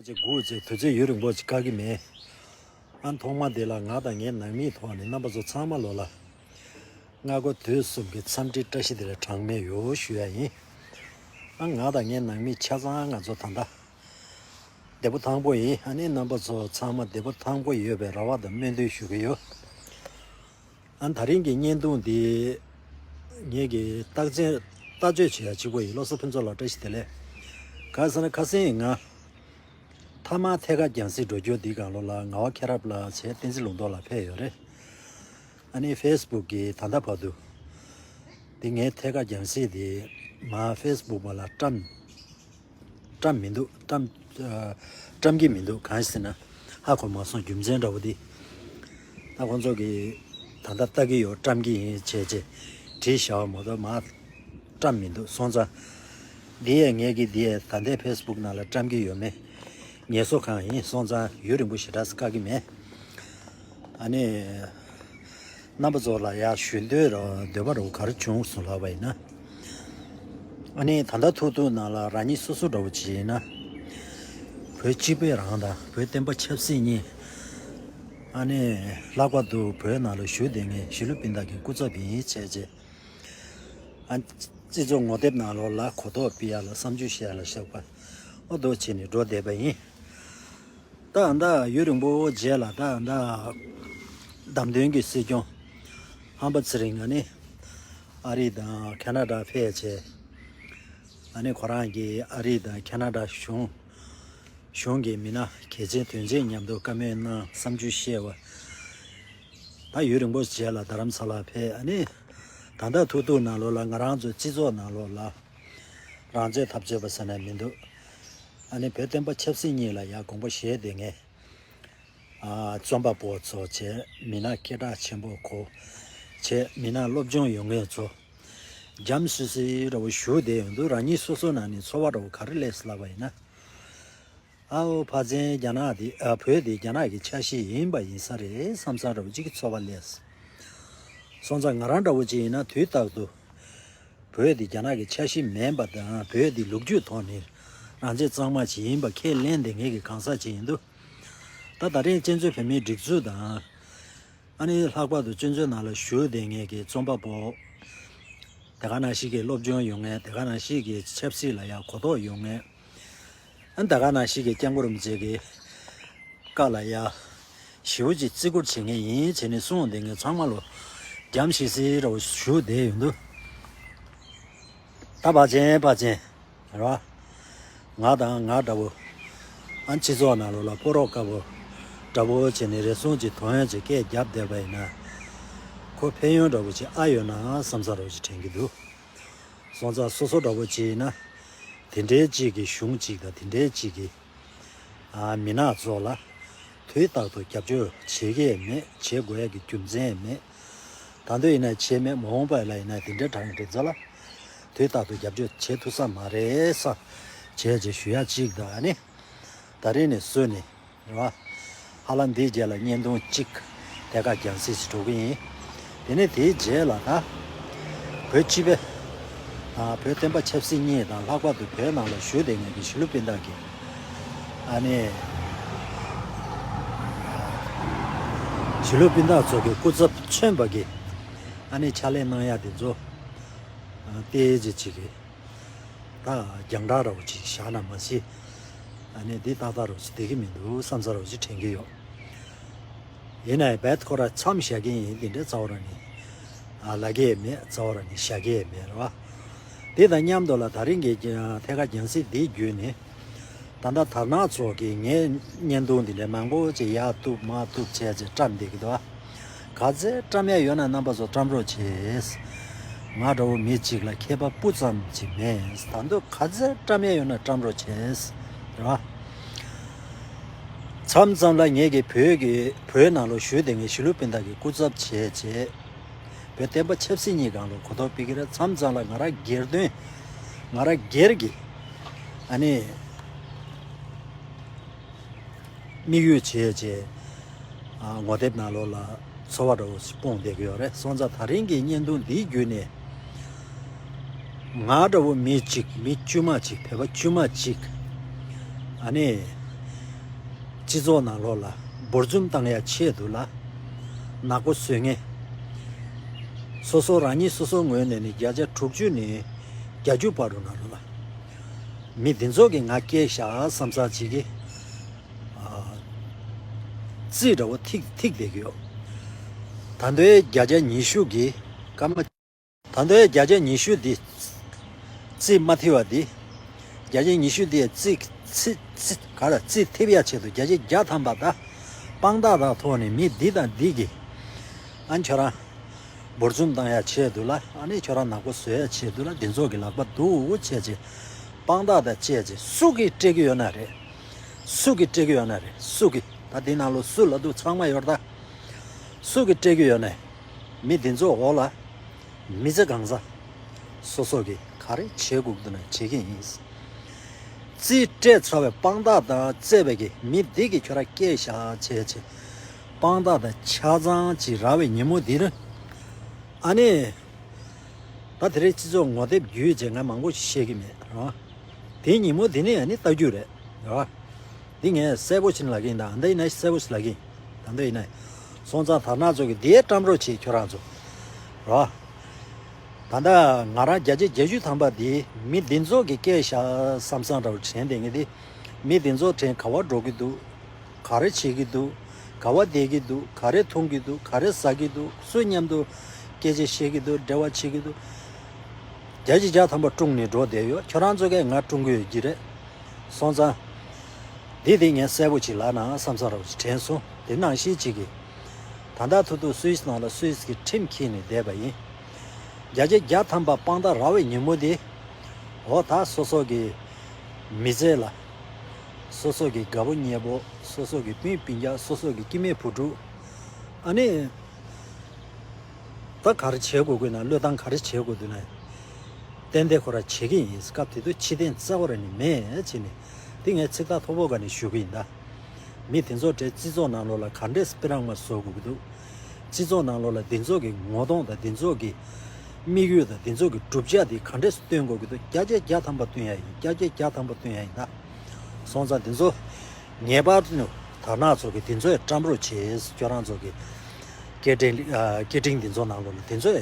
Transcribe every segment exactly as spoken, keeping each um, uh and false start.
ཅིག་སྒུག་བྱས་དུས་ཚོད་ཡུན་རིང་པོ་ཅིག་བཀག་གི་མེད། ཨ་ཐོག་མ་དེ་ལ་ང་དང་ངའི་ནང་མིའི་ཐོག་ནས་རྣམ་པ་ཚོ་ཚང་མ་ལོ་ལ་སྔ་དགོང་དུས་གསུམ་གྱི་འཚམས་འདྲི་བཀྲ་ཤིས་བདེ་ལེགས་གྲངས་མེད་ཡོད་ཞུ་ཡ་ཡིན། ཨ་ང་དང་ངའི་ནང་མི་ཆ་ཚང་ང་ཚོ་ད་ལྟ་བདེ་པོ་ཐང་པོ་ཡིན། ཨ་ནི་རྣམ་པ་ཚོ་ཚང་མ་བདེ་པོ་ཐང་པོ་ཡོད་པའི་རེ་བ་དང་སྨོན་འདུན་ཞུ་གི་ཡོད། ཨ་ད་རིང་གི་བརྙན་ཐུང་འདི་ངེད་ཀྱི་བརྟག་དཔྱད་བརྟག་དཔྱད་བྱེད་ཡ་གཅིག་པོ་ཡིན། བློ་བཟང་ཕུན་ཚོགས་ལགས་བཀྲ་ཤིས་བདེ་ལེགས། ག་རེ་ཟེར་ན་ཁ་སང་ང་མཐའ་མ་ཐད་ཀར་རྒྱང་སྲིང་འགྲོ་རྒྱུ་འདི་སྒང་ལོ་ལ་ངག་དབང་མཁྱེན་རབ་ལགས་བྱས་བསྟན་འཛིན་ལུང་རྟོགས་ལགས་ཕེབས་ཡོད་རེད། ཨ་ནི་ཕེ་སི་བུག་གི་ད་ལྟ་བར་དུ་འདི་ངའི་ཐད་ཀར་རྒྱང་སྲིང་འདི་མ་ཕེ་སི་བུག་པ་ལ་བཀྲམ་བཀྲམ་མི་འདུག་བཀྲམ་ཨ་བཀྲམ་གྱི་མི་འདུག་གང་ཡིན་ཟེར་ན་ཧ་གོ་མ་སོང་རྒྱུ་མཚན་འདྲ་བོ་འདི། ད་ཁོང་ཚོ་གིས་ད་ལྟ་ལྟ་གི་ཡོད། བཀྲམ་གྱི་ཡིན་བྱས་བྱས་བྲིས་བཞག་པ་མ་གཏོགས་མ་བཀྲམ་མི་འདུག་སོང་ཙང་། འདི་ཡས་ངེད་ཀྱིས་འདི་ཡས་ད་ལྟའི་ཕེ་སི་བུག་ནང་ལ་བཀྲམ་གྱི་ཡོད་མེད་ངེས་སོ་གང་ཡིན། སོང་ཙང་ཡུན་རིང་པོ་ཞེ་དྲག་བཀག་གི་མེད། ཨ་ནི། རྣམ་པ་ཚོ་ལ་ཡ་ཞུ་འདོད་ར་འདོད་པ་རུ་ག་རེ་བྱུང་སོང་ལབ་པ་ཡིན་ན། ཨ་ནི་ད་ལྟ་ཐུག་ཐུག་ནང་ལ་རང་ཉིད་སོ་སོ་འདྲ་བོ་ཅིག་ཡིན་ན། བོད་སྤྱི་པའི་རང་དང་བོད་བསྟན་པ་ཆབ་སྲིད་གཉིས། ཨ་ནི་ལྷག་པར་དུ་བོད་ནང་ལ་བཞུགས་བསྡད་མཁན་གཞིས་ལུས་སྤུན་ཟླ་གི་སྐུ་ཚབ་ཡིན་བྱས་རྗེས། ཨ་སྤྱི་ཚོགས་ངོ་དེབ་ནང་ལོགས་ལ་གོ་རྟོགས་སྤེལ་ཡ་ལ་བསམ་ཚུལ་བཤད་ཡ་ལ་ཞོགས་པ་ཨོ་རྡོ་བྱས་ནས་འགྲོ་བསྡད་པ་ཡིན། ད་ད་ཡུན་རིང་པོ་རྗེས་ལ་ད་ད་བདམས་ཐོན་གྱི་སྲིད་སྐྱོང་ཧམ་པ་ཚེ་རིང་ཨ་ནི་ཨ་རི་དང་ཁ་ན་ཌ་ཕེབས་བྱས། ཨ་ནི་ཁོ་རང་གིས་ཨ་རི་དང་ཁ་ན་ཌ་གཞུང་གཞུང་གི་མི་སྣ་གལ་ཆེན་དོན་ཆེན་མཉམ་དུ་བཀའ་མོལ་གནང་བསམ་ཚུལ་བཤད་པ། ད་ཡུན་རིང་པོ་རྗེས་ལ་རྡ་རམ་ས་ལ་ཕེབས། ཨ་ནི་ད་ལྟ་ཐུག་ཐུག་ནང་ལོགས་ལ་ང་རང་ཚོའི་སྤྱི་ཚོགས་ནང་ལོགས་ལ་རང་རྩོད་འཐབ་རྩོད་པ་ཟེར་ན་མི་འདུག་ཨ་ནི་བོད་བསྟན་པ་ཆབ་སྲིད་གཉིས་ལ་ཡང་དགོངས་པ་བཞེས་བསྡད་མཁན། ཨ་རྩོམ་པ་པོ་ཚོ་བྱས་མི་སྣ་སྐད་གྲགས་ཆེན་པོ་གོ་བྱས་མི་སྣ་སློབ་སྦྱོང་ཡོད་མཁན་ཚོ་འཇམ་སིང་སིང་འདྲ་བོ་བཞུགས་བསྡད་ཡོང་དུས་རང་ཉིད་སོ་སོ་ནང་ནས་ཚོར་བ་འདྲ་བོ་ག་རེ་སླེབས་ལབ་པ་ཡིན་ན། ཨའོ་ཕ་ཚན་རྒྱ་ནག་འདི་ཨ་བོད་འདི་རྒྱ་ནག་གི་ཆ་ཤས་ཡིན་པ་ཡིན་ས་རེད་བསམ་བསམ་འདྲ་བོ་ཅིག་གི་ཚོར་བ་སླེབས། སོང་ཙང་ང་རང་འདྲ་བོ་ཅིག་ཡིན་ན་དུས་རྟག་ཏུ་བོད་འདི་རྒྱ་ནག་གི་ཆ་ཤས་མིན་པ་དང་བོད་འདི་ལོ་རྒྱུས་ཐོག་ནས་རང་བཙན་གཙང་མ་ཅིག་ཡིན་པ་ཁས་ལེན་བསྡད་མཁན་གྱི་གང་ཟག་ཅིག་ཡིན་དུས། ད་ད་རིང་བཙན་བྱོལ་བོད་མིའི་སྒྲིག་འཛུགས་དང་། ཨ་ནི་ལྷག་པར་དུ་བཙན་བྱོལ་ནང་ལ་བཞུགས་བསྡད་མཁན་གྱི་རྩོམ་པ་པོ། དེ་ག་ནང་བཞིན་གྱི་སློབ་སྦྱོང་ཡོད་མཁན། དེ་ག་ནང་བཞིན་གྱི་ཆབ་སྲིད་ལ་ཡང་གོ་རྟོགས་ཡོད་མཁན། ཨ་ནི་དེ་ག་ནང་བཞིན་གྱི་སྐྱབས་མགོན་རིན་པོ་ཆེ་གི་བཀའ་ལ་ཡང་ཞེ་པོ་ཅིག་བརྩི་བཀུར་བྱེད་མཁན་ཡིན་བྱས་ནས་གསུངས་བསྡད་མཁན་ཚང་མ་ལོ་འཇམ་ཤིག་སིག་འདྲ་བོ་བཞུགས་བསྡད་ཡོང་དུས། ད་ཕར་ཕྱིན་ཕར་ཕྱིན། རེད་བ། ང་དང་ང་འདྲ་བོ། ཨ་སྤྱི་ཚོགས་ནང་ལོགས་ལ་ཕོ་རོག་དཀར་པོ་འདྲ་བོ་བྱས་ནས་རེ་ཟུང་ཅིག་དོན་ཡོད་ཅིག་སྐད་རྒྱབ་བསྡད་པ་ཡིན་ན། ཁོ་ཕན་ཡོན་འདྲ་བོ་ཅིག་ཨ་ཡོད་ན་བསམ་ས་འདྲ་བོ་ཅིག་དྲན་གྱི་འདུག་སོང་ཙང་སོ་སོ་འདྲ་བོ་ཅིག་ཡིན་ན། དེ་འདྲའི་ཅིག་གི་གཞུང་ཅིག་དང་དེ་འདྲའི་ཅིག་གི་ཨ་མི་སྣ་ཚོ་ལ་དུས་རྟག་ཏུ་རྒྱབ་སྐྱོར་བྱེད་ཀྱི་མེད། བྱེད་དགོས་ཡ་གི་རྒྱུ་མཚན་མེད། ད་དུང་ཡིན་ན་བྱེད་མེད། མ་འོངས་པ་ལ་ཡིན་ན་དེ་འདྲའི་དྲང་དེ་ཚོ་ལ་དུས་རྟག་ཏུ་རྒྱབ་སྐྱོར་བྱེད་ཐུབ་ས་མ་རེད་ས་བྱས་རྗེས་ཞུ་ཡ་གཅིག་དང་ཨ་ནི་ད་རིང་ནས་བཟུང་ནས་རེད་བ། ཧ་ལམ་འདིའི་རྗེས་ལ་བརྙན་ཐུང་གཅིག་དེ་ག་རྒྱང་སྲིང་ཞིག་འགྲོ་གི་ཡིན། དེ་ནས་དེའི་རྗེས་ལ་ད་བོད་སྤྱི་པའི་དང་བོད་བསྟན་པ་ཆབ་སྲིད་གཉིས་དང་ལྷག་པར་དུ་བོད་ནང་ལ་བཞུགས་བསྡད་མཁན་གྱི་གཞིས་ལུས་སྤུན་ཟླ་གི་ཨ་ནི་གཞིས་ལུས་སྤུན་ཟླ་ཚོ་གི་སྐུ་ཚབ་མཚོན་པ་གི་ཨ་ནི་ཕྱག་ལས་གནང་ཡ་དེ་ཚོ་ཨ་ཏོག་ཙམ་ཅིག་གི་ད་རྒྱང་བསྒྲགས་འདྲ་བོ་ཅིག་བཞག་ན་མ་གཞི་ཨ་ནི་འདི་ཏག་ཏག་འདྲ་བོ་ཅིག་བསྡད་ཀྱི་མི་འདུག་བསམ་ས་འདྲ་བོ་ཅིག་དྲན་གྱི་ཡོད། ཡིན་ནའི་རྦད་ཁོ་ར་མཚམས་བཞག་གི་ཡིན། དེ་འདྲའི་རྩ་བ་རང་ནི་ཨ་ལབ་ཀྱི་ཡས་མེད། རྩ་བ་རང་ནི་བཞག་གི་ཡས་མེད་རེད་བ། དེ་དང་མཉམ་དུ་ལ་ད་རིང་གི་ཐད་ཀར་རྒྱང་སྲིང་འདིའི་བརྒྱུད་ནས་ད་ལྟ་དར་ནག་ཚོ་གིས་ངའི་བརྙན་ཐུང་འདི་འདྲའི་མང་པོ་ཅིག་ཡར་གཏུབ་མར་གཏུབ་བྱས་ཅིག་བཀྲམ་བསྡད་ཀྱི་འདུག་ཨ། ག་ཚད་བཀྲམ་ཡ་ཡོད་ན་རྣམ་པ་ཚོ་བཀྲམ་རོགས་བྱེད། ང་འདྲ་བོ་མི་གཅིག་ལ་ཁྱད་པར་སྤུ་ཙམ་ཅིག་མེད། ད་དུང་ག་ཚད་བཀྲམ་ཡ་ཡོད་ན་བཀྲམ་རོགས་བྱེད། རེད་བ། མཚམས་མཚམས་ལ་ངེད་ཀྱི་བོད་ཀྱི་བོད་ནང་ལ་བཞུགས་བསྡད་མཁན་གཞིས་ལུས་སྤུན་ཟླ་གི་སྐུ་ཚབ་བྱས་བྱས། བོད་བསྟན་པ་ཆབ་སྲིད་གཉིས་སྒང་ལ་གོ་རྟོགས་སྤེལ་གྱི་རེད། མཚམས་མཚམས་ལ་ང་རང་སྒེར་དོན་ང་རང་སྒེར་གྱི་ཨ་ནི་དམིགས་ཡུལ་བྱས་བྱས་ཨ་ངོ་དེབ་ནང་ལོགས་ལ་ཚོར་བ་འདྲ་བོ་ཞིག་སྤུངས་བསྡད་ཀྱི་ཡོད་རེད། སོང་ཙང་ད་རིང་གི་བརྙན་ཐུང་འདིའི་བརྒྱུད་ནས་ང་འདྲ་བོ་མི་གཅིག་མི་དཀྱུས་མ་གཅིག་བོད་པ་དཀྱུས་མ་གཅིག་ཨ་ནི་ སྤྱི་ཚོགས་ནང་ལོགས་ལ་འབུར་འཛུམ་བཏང་ཡ་ཆེད་དུ་ལ་ནག་པོ་བཟོས་མཁན། སོ་སོ་རང་ཉིད་སོ་སོའི་ངོས་ནས་ནི་བརྒྱ་ཆ་དྲུག་ཅུ་ནས་བརྒྱད་ཅུ་བར་དུ་ནང་ལོགས་ལ་མི་འདི་ཚོ་གིས་ང་སྐྱེས་ཤག་བསམ་ས་ཅིག་གི་རྩིས་འདྲ་བོ་ཐིག་ཐིག་བསྡད་ཀྱི་ཡོད། ད་ལྟའི་བརྒྱ་ཆ་ཉི་ཤུ་གི་སྐར་མ། ད་ལྟའི་བརྒྱ་ཆ་ཉི་ཤུ་འདི་རྩིས་མ་ཐིག་པ་འདི། བརྒྱ་ཆ་ཉི་ཤུ་འདི་རྩིས་རྩིས་རྩིས་ག་རེ་རྩིས་ཐིག་ཡ་ཆེད་དུ་བརྒྱ་ཆ་བརྒྱ་ཐམ་པ་ད་དཔང་རྟགས་དང་ཐོག་ནས་མི་འདི་དང་འདི་གི་ཨ་ཁྱོད་རང་འབུར་འཛུམ་བཏང་ཡ་ཆེད་དུ་ལ་ཨ་ནི་ཁྱོད་རང་ནག་པོ་བཟོ་ཡ་ཆེད་དུ་ལ་འདི་ཚོ་གི་ལག་པ་འདུག་བྱས་ཅེ་དཔང་རྟགས་དང་བཅས་ཅེ་སུ་གིས་སྤྲད་ཀྱི་ཡོད་ན་རེད། སུ་གིས་སྤྲད་ཀྱི་ཡོད་ན་རེད། སུ་གིས་ད་འདི་ནང་ལོ་སུ་ལ་འདུག་ཚང་མ་ཡོད་ད། སུ་གིས་སྤྲད་ཀྱི་ཡོད་ན། མི་འདི་ཚོ་འོག་ལ། མི་ཚེ་གང་ཟག་སོ་སོ་གིས་ག་རེ་བྱེད་དགོས་འདུག་ན་བྱེད་ཀྱི་ཡིན། རྩིས་སྤྲད་ཚར་བའི་དཔང་རྟགས་དང་བཅས་པའི་གི་མི་འདི་གིས་ཁྱོད་ར་སྐད་བཞག་བྱས་བྱས་དཔང་རྟགས་དང་ཆ་ཚང་ཅིག་རག་པའི་ཉིན་མོ་འདིར། ཨ་ནི། ད་དེ་རིང་སྤྱི་ཚོགས་ངོ་དེབ་བརྒྱུད་བྱས་ང་མང་པོ་ཞིག་བཤད་ཀྱི་མེད་ར། དེའི་ཉིན་མོ་དེ་ནས་ཨ་ནི་ལྟ་རྒྱུ་རེད་ར། འདི་ངས་གསལ་པོ་བྱས་ནས་ལབ་ཀྱི་ཡིན་ད། ཨ་ནི་ད་ཡིན་ན་གསལ་པོ་ཞིག་ལབ་ཀྱི་ཡིན། ད་ལྟ་ཡིན་ན། སོང་ཙང་དར་ནག་ཚོ་གིས་འདི་བཀྲམ་རོགས་བྱེད་ཁྱོད་རང་ཚོ། རོ། ད་ལྟ་ང་རང་བརྒྱ་ཆ་བརྒྱད་ཅུ་ཐམ་པ་འདི་མི་འདི་ཚོ་གི་སྐད་བཞག་བསམ་བསམ་འདྲ་བོ་དྲན་བསྡད་ངེས་འདི། མི་འདི་ཚོ་དྲན་ག་བ་འགྲོ་གི་འདུག་ག་རེ་བྱེད་ཀྱི་འདུག་ག་བ་བསྡད་ཀྱི་འདུག་ག་རེ་འཐུང་གི་འདུག་ག་རེ་ཟ་གི་འདུག་སུ་མཉམ་དུ་སྐད་ཆ་བཤད་ཀྱི་འདུག་འབྲེལ་བ་བྱེད་ཀྱི་འདུག་བརྒྱ་ཆ་བརྒྱ་ཐམ་པ་དཀྲུགས་ནས་འགྲོ་བསྡད་ཡོད། ཁྱོད་རང་ཚོ་གས་ང་དཀྲུག་གི་ཡོད་ཀྱི་རེད། སོང་ཙང་། འདི་དེ་ངས་གསལ་པོ་ཅིག་ལབ་ན་བསམ་བསམ་རོགས་ཅིག་དྲན་སོང་། དེ་ནང་བཞིན་ཅིག་གིས། ད་ལྟ་ཐུག་ཐུག་སུད་སི་ནང་ལ་སུད་སི་གི་ཁྲིམས་འཁྱེར་ནས་བསྡད་པ་ཡིན། བརྒྱ་ཆ་བརྒྱ་ཐམ་པ་དཔང་རྟགས་རག་པའི་ཉིན་མོ་དེ། འོ་ད་སོ་སོ་གི་མི་ཚེ་ལ། སོ་སོ་གི་དགའ་པོ་ཉེ་པོ་སོ་སོ་གི་སྤུན་སྤུན་ཀྱག་སོ་སོ་གི་སྐྱེ་དམན་བུ་ཕྲུག་ཨ་ནི། ད་ག་རེ་བྱེད་དགོས་དགོས་ན་བློས་བཏང་ག་རེ་བྱེད་དགོས་འདུག་ན། ཏན་ཏན་ཁོ་ར་བྱེད་ཀྱི་ཡིན། སྐབས་དེ་དུས་ཕྱི་རྟེན་རྩ་བ་ར་ནི་མེད་བྱས་ནས་འདི་ངས་ཚིག་ཐག་མཐོ་པོ་ག་ནས་ཞུ་གི་ཡིན་ད། མི་དེ་ཚོ་གྲས་སྤྱི་ཚོགས་ནང་ལོགས་ལ་ག་འདྲས་སྤེ་ར་མ་བཟོ་དགོས་ཀྱི་འདུག་སྤྱི་ཚོགས་ནང་ལོགས་ལ་དེ་ཚོ་གི་ངོ་གདོང་དང་དེ་ཚོ་གི་དམིགས་ཡུལ་དང་དེ་ཚོ་གི་གྲུབ་ཆ་དེ་ག་འདྲས་སྟོན་དགོས་ཀྱི་འདུག་བརྒྱ་ཆ་བརྒྱ་ཐམ་པ་སྟོན་ཡ་ཡིན། བརྒྱ་ཆ་བརྒྱ་ཐམ་པ་སྟོན་ཡ་ཡིན་ད། སོང་ཙང་དེ་ཚོ། ངེས་པར་དུ་དར་ནག་ཚོ་གི་དེ་ཚོས་བཀྲམ་རོགས་བྱེད། ཁྱོད་རང་ཚོ་གི་སྐད་འཕྲིན་ཨ་སྐད་འཕྲིན་དེ་ཚོ་ནང་ལོགས་ལ་དེ་ཚོས་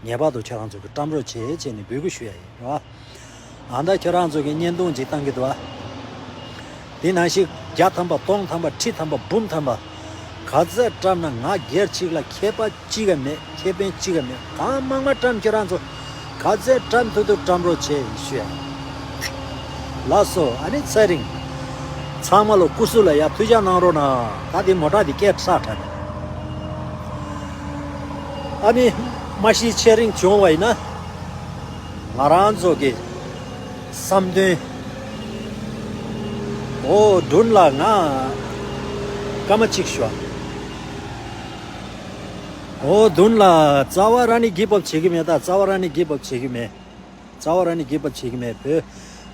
ངེས་པར་དུ་ཁྱོད་རང་ཚོ་གི་བཀྲམ་རོགས་བྱེད་བྱས་ནས་འབོད་སྐུལ་ཞུ་ཡ་ཡིན་རོ། ཨ་ད་ཁྱོད་རང་ཚོ་གི་བརྙན་ཐུང་ཅིག་བཏང་གི་འདུག་ཨ། དེ་ནང་བཞིན་བརྒྱ་ཐམ་པ་སྟོང་ཐམ་པ་ཁྲི་ཐམ་པ་འབུམ་ཐམ་པ་ག་ཚད་བཀྲམ་ན་ང་སྒེར་གཅིག་ལ་ཁྱད་པར་གཅིག་ཀ་མེད། ཁེ་ཕན་གཅིག་ཀ་མེད། གང་མང་མང་བཀྲམ། ཁྱེད་རང་ཚོ་ག་ཚད་བཀྲམ་ཐུབ་ཐུབ་བཀྲམ་རོགས་བྱེད་ཞུ་ཡ། ལགས་སོ། ཨ་ནི་ཚེ་རིང་། ཚང་མ་ལ་སྐུ་གཟུགས་ལ་ཡ་ཐུགས་ཅག་གནང་རོགས་གནང་། ད་དེ་མོ་ཊ་དེ་སྐད་ཁྲག་ཁྲག་ནས། ཨ་ནི་མ་གཞི་ཆེ་རིང་བྱུང་བ་ཡིན་ན། ང་རང་ཚོ་གི་བསམ་དོན། ཨོ་མདུན་ལ་ང་སྐར་མ་གཅིག་ཞུ། ཨོ་མདུན་ལ་རྩ་བ་རང་ནི་གི་བབ་བྱེད་ཀྱི་མེད། ད་རྩ་བ་རང་ནི་གི་བབ་བྱེད་ཀྱི་མེད། རྩ་བ་རང་ནི་གི་བབ་བྱེད་ཀྱི་མེད། བོད་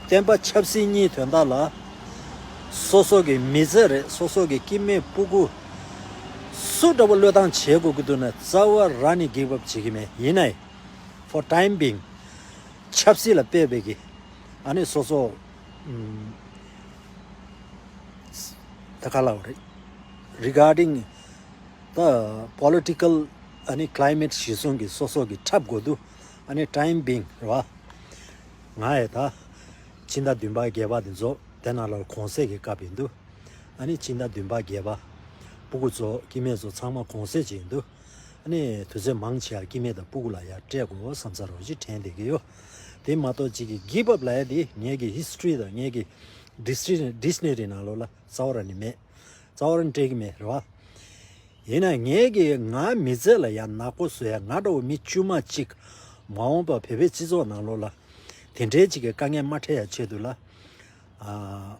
བསྟན་པ་ཆབ་སྲིད་གཉིས་དོན་དག་ལ་སོ་སོ་གི་མི་ཚེ་རེད། སོ་སོ་གི་སྐྱེ་དམན་སྤུ་གུ་སུ་འདྲ་བོ་བློས་བཏང་བྱེད་དགོས་ཀྱི་འདུག་ན་རྩ་བ་རང་ནི་གི་བབ་བྱེད་ཀྱི་མེད། ཡིན་ནའི་for time being ཆབ་སྲིད་ལ་དཔེ་བའི་གི་ཨ་ནི་སོ་སོ་ཨམ་ད་ག་ལབ་རེད། Regarding the political ཨ་ནི་climate གཞི་བཟུང་གི་སོ་སོ་གི་འཁྲབ་དགོས་འདུག་ཨ་ནི་time being རེད་བ། ང་ཡི་ད་ཕྱི་ཟླ་བདུན་པ་བརྒྱད་པ་དེ་ཚོ་དེ་ནང་ལ་གུང་སེང་གི་སྐབས་ཡིན་འདུག་ཨ་ནི་ཕྱི་ཟླ་བདུན་པ་བརྒྱད་པ་སྤུ་གུ་ཚོ་སྐྱེ་དམན་ཚོ་ཚང་མ་གུང་སེང་བྱེད་ཡིན་འདུག་ཨ་ནི་དུས་ཚོད་མང་ཆེ་བ་སྐྱེ་དམན་དང་སྤུ་གུ་ལ་ཡར་སྤྲད་དགོས་བསམ་ས་རོ་ཅིག་དྲན་བསྡད་ཀྱི་ཡོད། དེ་མ་གཏོགས་ཅིག་གི་གི་བབ་ལབ་ཡ་དེ་ངེད་ཀྱི་ཧི་སི་ཊོ་རི་དང་ངེད་ཀྱི་ཌིག་ཤ་ནེ་རི་ནང་ལོགས་ལ་རྩ་བ་ར་ནི་མེད། རྩ་བ་ར་ནི་སྤྲད་ཀྱི་མེད་རེད་བ། ཡིན་ན་ངེད་ཀྱིས་ང་མི་ཚེ་ལ་ཡང་ནག་པོ་བཟོ་ཡ་ང་འདྲ་བོ་མི་དཀྱུས་མ་གཅིག་མ་འོངས་པ་བོད་པའི་སྤྱི་ཚོགས་ནང་ལོགས་ལ་དེ་འདྲའི་གཅིག་གི་དཀའ་ངལ་མ་འཕྲད་ཡ་ཆེད་དུ་ལ། ཨ།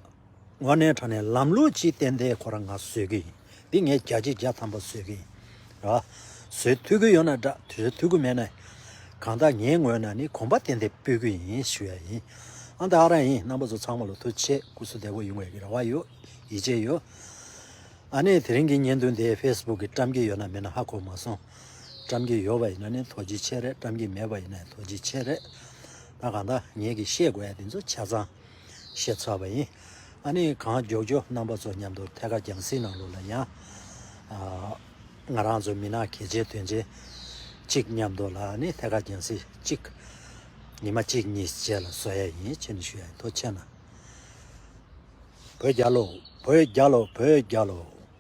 དངོས་གནས་དྲང་གནས་ལམ་ལུགས་གཅིག་ཏན་ཏན་ཁོ་རང་ང་བཟོས་ཀྱི་ཡིན། འདི་ངས་བརྒྱ་ཆ་བརྒྱ་ཐམ་པ་བཟོས་ཀྱི་ཡིན། ར། བཟོས་ཐུབ་ཀྱི་ཡོད་ན་འདྲ། དུས་ཚོད་ཐུབ་ཀྱི་མེད་ན། གང་ལྟར་ངའི་ངོས་ནས་ནི་གོམ་པ་ཏན་ཏན་སྤོས་ཀྱི་ཡིན་ཞུ་ཡ་ཡིན། ཨ་ད་ཨ་རང་ཡིན། རྣམ་པ་ཚོ་ཚང་མ་ལ་ཐུགས་རྗེ་ཆེ། སྐུ་གཟུགས་བདེ་པོ་ཡོང་བའི་རེ་བ་ཡོད། ཡིད་ཆེས་ཡོད། ཨ་ནི་དེ་རིང་གི་བརྙན་ཐུང་དེ་ཕེ་སི་བུག་གི་བཀྲམ་གྱི་ཡོད་ན་མེད་ན་ཧ་གོ་མ་སོང་། བཀྲམ་གྱི་ཡོད་པ་ཡིན་ན་ནི་ཐུགས་རྗེ་ཆེ་རེད། བཀྲམ་གྱི་མེད་པ་ཡིན་ན་ཐུགས་རྗེ་ཆེ་རེད། ད་གང་ལྟར་ངེད་ཀྱིས་བཤད་དགོས་ཡ་དེ་ཚོ་ཆ་ཚང་བཤད་ཚར་བ་ཡིན། ཨ་ནི་གང་མགྱོགས་མགྱོགས་རྣམ་པ་ཚོ་མཉམ་དུ་ཐད་ཀར་རྒྱང་སྲིང་ནང་ལོགས་ལ་ཡང་། ཨ། ང་རང་ཚོ་མི་སྣ་གལ་ཆེ་དོན་ཆེ་གཅིག་མཉམ་དུ་ལ་ཨ་ནི་ཐད་ཀར་རྒྱང་སྲིང་གཅིག་ཉི་མ་གཅིག་གཉིས་རྗེས་ལ་བཟོ་ཡ་ཡིན་ཅེས་ནས་ཞུ་ཡ་ཡིན། ཐུགས་རྗེ་གནང་། བོད་རྒྱལ་ལོ། བོད་རྒྱལ་ལོ། བོད་རྒྱལ་ལོ།